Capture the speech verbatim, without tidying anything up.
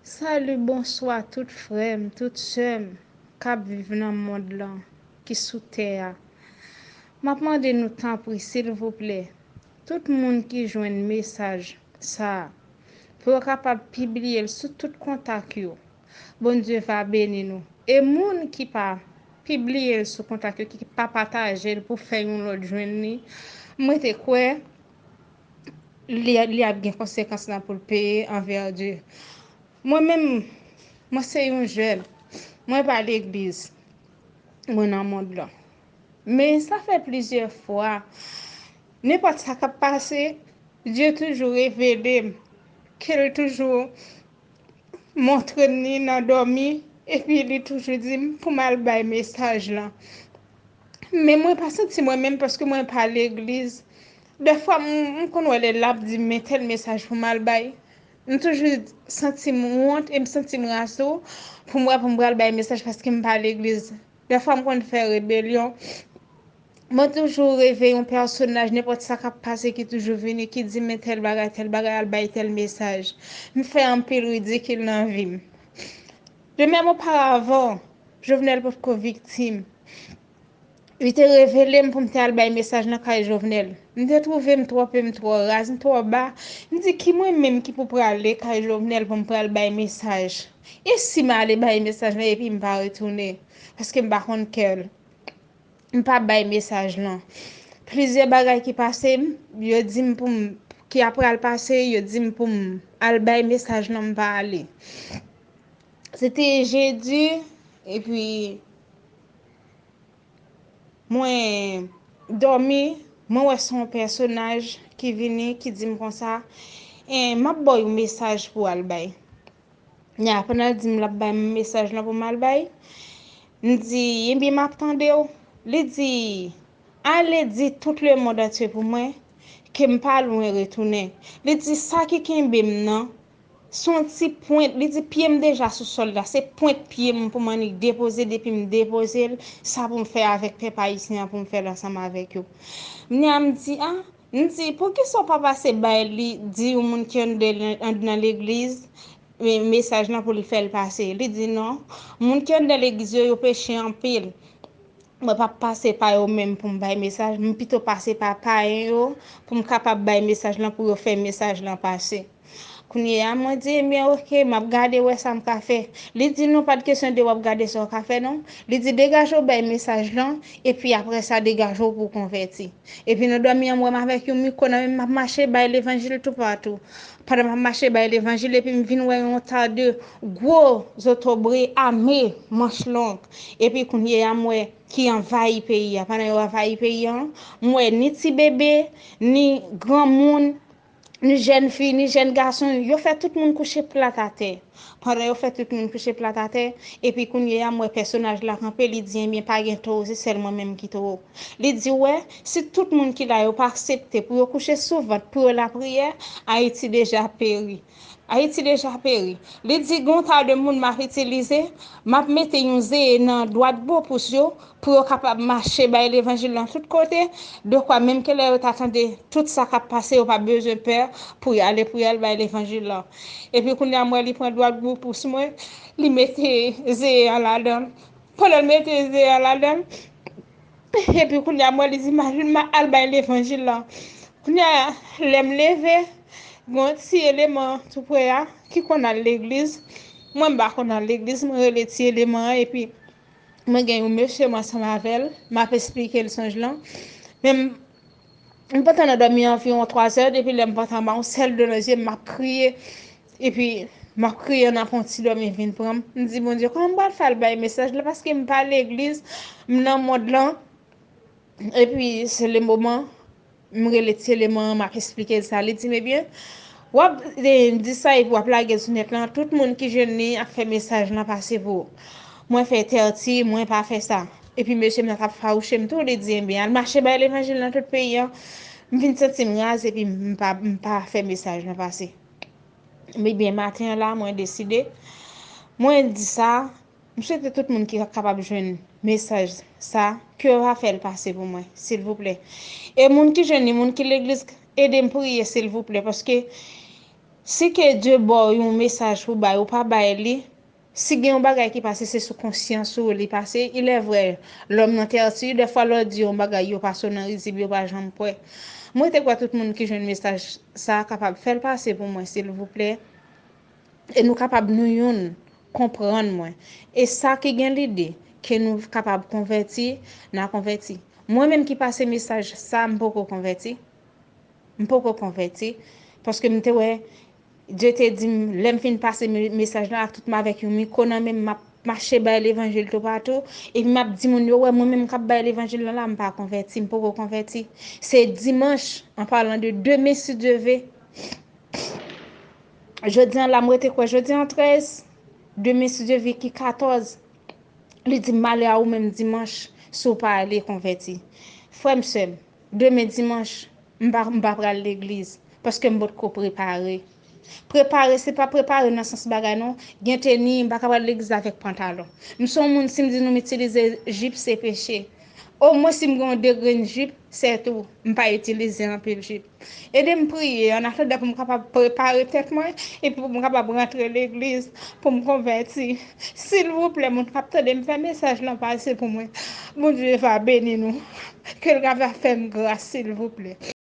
Salut, bonswa tout frè m, tout sè m k ap viv nan mond lan, ki sou tè a. M ap mande nou tanpri, silvouplè, tout moun ki jwenn mesaj sa a, pou yo kapab pibliye l sou tout kontak yo. Bondye va beni nou. E moun ki pa pibliye l sou kontak yo, ki pa pataje l pou fè yon lòt jwenn li, mwen te kwè li, li ap gen konsekans lan pou l peye anvè Dye. Mwen menm, mwen se yon jèn. Mwen pa legliz. Mwen nan mond lan. Men sa fè plizyè fwa, nenpòt sa k ap pase, Dye toujou revele m, ke l toujou montre m li nan dòmi, epi li toujou di m pou m al bay mesaj lan. Men mwen pa santi mwen menm paske mwen pa legliz. Dèfwa, m, m konn wè lè l ap di m men tèl mesaj pou m al bay. M toujou santi m wont e m santi m raso pou m wè pou m pral bay mesaj paske m pa legliz. Dèfwa, m konn fè rebelyon. Mwen toujou reve yon pèsonaj, nenpòt sa k ap pase, ki toujou vini, ki di men tèl bagay, tèl bagay, al bay tèl mesaj. M fè anpil ridikil nan vi m. De menm oparavan, Jovenel potko viktim. Li te revele m pou m te al bay mesaj nan kay Jovenel. M te twouve m twò pe, m twò raz, m twò ba. M di, ki mwen menm ki pou prale kay Jovenel pou m pral bay mesaj? E si m ale bay mesaj lan epi m pa retounen? Paske m pa konn kè l. M pa bay mesaj lan. Plizyè bagay ki pase m, yo di m pou m, ki ap pral pase, yo di m pou m al bay mesaj lan, m pa ale. Se te jedi, epi mwen dòmi, mwen wè se yon pèsonaj ki vini, ki di m konsa, en, m ap ba w yon mesaj pou w al bay. Nya, pandan l di m l ap bay m mesaj lan pou m al bay, m di, ebyen, m ap tande w. Li di, ale di tout lemonn antye pou mwen ke m pa lwen retounen. Li di, sa ki kenbe m nan, se yon ti pwent, li di, pye m deja sou sòl la, se pwent pye m pou m annik depoze, depi m depoze l, sa pou m fè avèk pèp ayisyen an, pou m fè l ansanm avèk yo. Nya, m di, a, m di, poukisa w pa pase bay li, di yon moun ki anndan, anndan legliz, men, mesaj lan pou l fè l pase. Li di, non, moun ki anndan legliz yo, yo peche anpil. Mwen p ap pase pa yo menm pou m bay mesaj, m pito pase pa payen yo pou m kapab bay mesaj lan, pou yo fè mesaj lan pase. Kounye a, mwen di, ebyen, oke, m ap gade wè sa m ka fè. Li di, non, pa t kesyon de w ap gade sa w ka fè, non. Li di, degaje w bay mesaj lan, epi apre sa, degaje w pou w konvèti. Epi nan dòmi an, m wè m avèk yon mikwo nan men m, m ap mache bay levanjil toupatou. Pandan m ap mache bay levanjil, epi m vin wè yon ta de gwo zotobre ame, manch long. Epi kounye a, m wè ki anvayi peyi a. Pandan yo anvayi peyi a, m wè ni ti bebe, ni granmoun, ni jèn fi, ni jèn gason, yo fè tout moun kouche plat atè. Pandan yo fè tout moun kouche plat atè, epi kounye a, m wè pèsonaj la kanpe, li di, ebyen, pa gen toro, se sèl mwen menm ki toro. Li di, w wè, si tout moun ki la yo pa aksepte pou yo kouche sou vant, pou yo lapriyè, Ayiti deja peri. Ayiti deja peri. Li di, gen yon ta de moun m ap itilize, m ap mete yon zeye nan dwat gwo pous yo, pou yo kapab mache bay levanjil lan tout kote, dekwa menm ke lè yo ta tande tout sa k ap pase, yo pa bezwen pè pou y ale, pou y al bay levanjil lan. Epi kounye a, m wè li pran dwat gwo pous mwen, li mete zeye an ladan l. Pandan l mete zeye an ladan l, epi kounye a, m wè li di, Marilyn, m al bay levanjil lan. Kounye a, lè m leve, gen yon ti eleman tou pre a ki konn al legliz. Mwen, m pa konn al legliz, mwen rele ti eleman an, epi mwen gen yon mesye, m ansanm avè l, m ap esplike l sonj lan. Men m, m pantan nan dòmi anviwon twa zè, depi lè m pantan ba yon sèl dlo nan zye m, m ap kriye. Epi, m ap kriye, nan pran yon ti dòmi vin pran m. M di, Bondye, kòman m pral fè al bay mesaj la? Paske m pa legliz, m nan mond lan. Epi, se le moman, m rele ti eleman an, m ap esplike l sa. Li di m, ebyen, w ap, e, di sa epi w ap lage l sou nèt lan. Tout moun ki jwenn li ap fè mesaj lan pase pou ou. Mwen fè tèti, mwen pa fè sa. Epi mesye m nan t ap fawouche m tou, li di, ebyen, al mache bay levanjil nan tout peyi an. M vin santi m raz epi m pa, m pa fè mesaj lan pase. Ebyen, maten an la, mwen deside, mwen di sa, m swete tout moun ki kapab jwenn mesaj sa, ke yo va fè l pase pou mwen, silvouplè. E moun ki jwenn li, moun ki legliz, ede m priye, silvouplè, paske Si ke Dye ba w yon mesaj pou bay, ou pa bay li, si gen yon bagay ki pase, se sou konsyans ou li pase. Il est vrai, l'homme n'en terre sûr, dèfwa lè w di yon bagay, yo pase w nan rizib, yo pa janm kwè. Mwen te kwè tout moun ki jwenn mesaj sa a kapab fè l pase pou mwen, silvouplè. E nou kapab nou youn konprann mwen. E sa ki gen lide ke nou kapab konvèti, n a konvèti. Mwen menm ki pase mesaj sa, m poko konvèti. M poko konvèti. Paske m te wè, Dye te di m, lè m fin pase me- mesaj la, ak tout m avèk yon mikwo nan men m, m ap mache bay levanjil toupatou. Epi m ap di moun yo, wè, mwen menm k ap bay levanjil lan la, m pa konvèti, m poko konvèti. Se dimanch, an palan de demen, si Dye ve. Jodi an la, m rete kwè, jodi an trèz, demen, si Dye ve, ki katòz. Li di, malè a ou menm dimanch, si w pa ale konvèti. Frè m, sè m, demen dimanch, m pa, m pa pral legliz, paske m potko prepare. Prepare, se pa prepare nan sans bagay non. Gen teni, m pa ka pral legliz avèk pantalon. M se yon moun, si m di nou m itilize jip, se peche. Omwen si m gen yon de grenn jip, se tou. M pa itilize anpil jip. Ede m priye, an atandan pou m kapab prepare tèt mwen, epi pou m kapab rantre legliz, pou m konvèti. Silvouplè, moun k ap tande m, fè mesaj lan pase pou mwen. Bondye va beni nou. Ke l va fè m gras, silvouplè.